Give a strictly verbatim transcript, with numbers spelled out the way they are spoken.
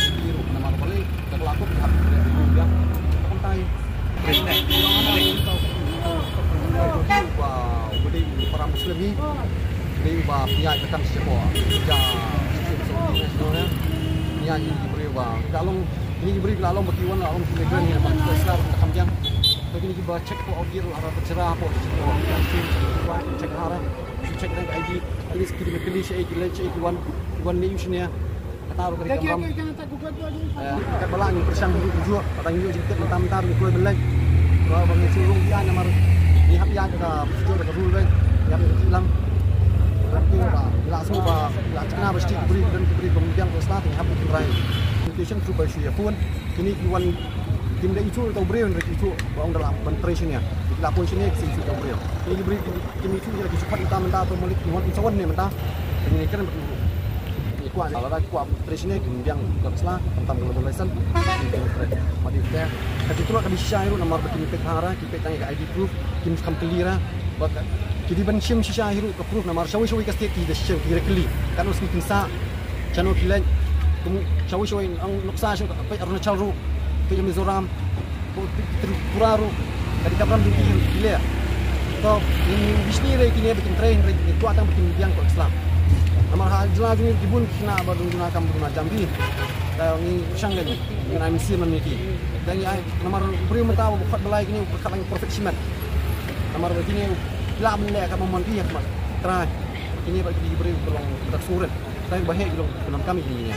Ki ruh namar balei ka la kup hap ki ruh ïa. Kumtai. Ba u dei para Muslim hi. Dei ba pynïaid ka kam sha ko. Ja. Pynïaid ki briew ba ka long, kine ki briew ki la long ba ki wan la long ki migrant ïa ba ki Islam ka kam jam. To kine ki ba check ko, au dir la ra ba jera ko. Check ha ra. Check rank I D. At least ki dei ki leit shaei, ki leit shaei, ki wan, ki wan ne ïa u shane. Kata ruh ka dei ka kam. Eh, kat ba lah ngi pyrshang ruh, ruh, ba dang ïoh jingtip mynta mynta ruh kloi ban leit. Ba, ba ngi shu rung ïa namar ngi hap ïa ka procedure ka rule wei. Ïa ka lang. Ba ngi la sngew ba la chakna ba stik bri dan ki bri ba ngi biang ko sla, ngi hap ki trai. Communication through by shu ïa phone. Kine ki wan kim da issue tau briew, hynrei ki issue ba ong da la ban trei shane. Ki la poi shane ki issue tau briew. Kine ki briew ki, kim issue ïa ki issue pat mynta mynta tau malik ki wan ki sawan ne mynta. Kine kren ba ki issue. Ki kwah ne, lada ki kwah trei shane ki biang ka sla, tam tam ka license. Ki trei. Ma dei te. Ka dei tu ka dei shisha ruh namar ba kim peit ha ra, kim peit tang ïa ka I D proof, kim kham clear ra. Ba ka, ki dei ban shim shisha ruh ka proof namar shawei shawei ka state ki da shisha ki da clear. Kan us ki sa. Shano ki leit, kum shawei shawei ang nuksa shu ka peit Arunachal ruh, peit Mizoram, peit Tripura ruh, ka dei ka bram dei ki leh. To, ngi bishni re kine ba kin trei, re kine kwah tang ba kin biang ko Islam. Namar ha jylla jong ngi ki bun ki khynnah ba duna kam duna jam bha. Te ngi shang kane, ngi ai mynsiem na ngi ki. Te ngi ai, namar u briew mynta u khot Blai kine, u khot lang prophet shimet. Namar ba kine, u lah ban leh ka mon ki ïa ka mat. Trai, kine ba ki briew ba long dak suret. Tang ba heh ki long, ki long kam ïa kine.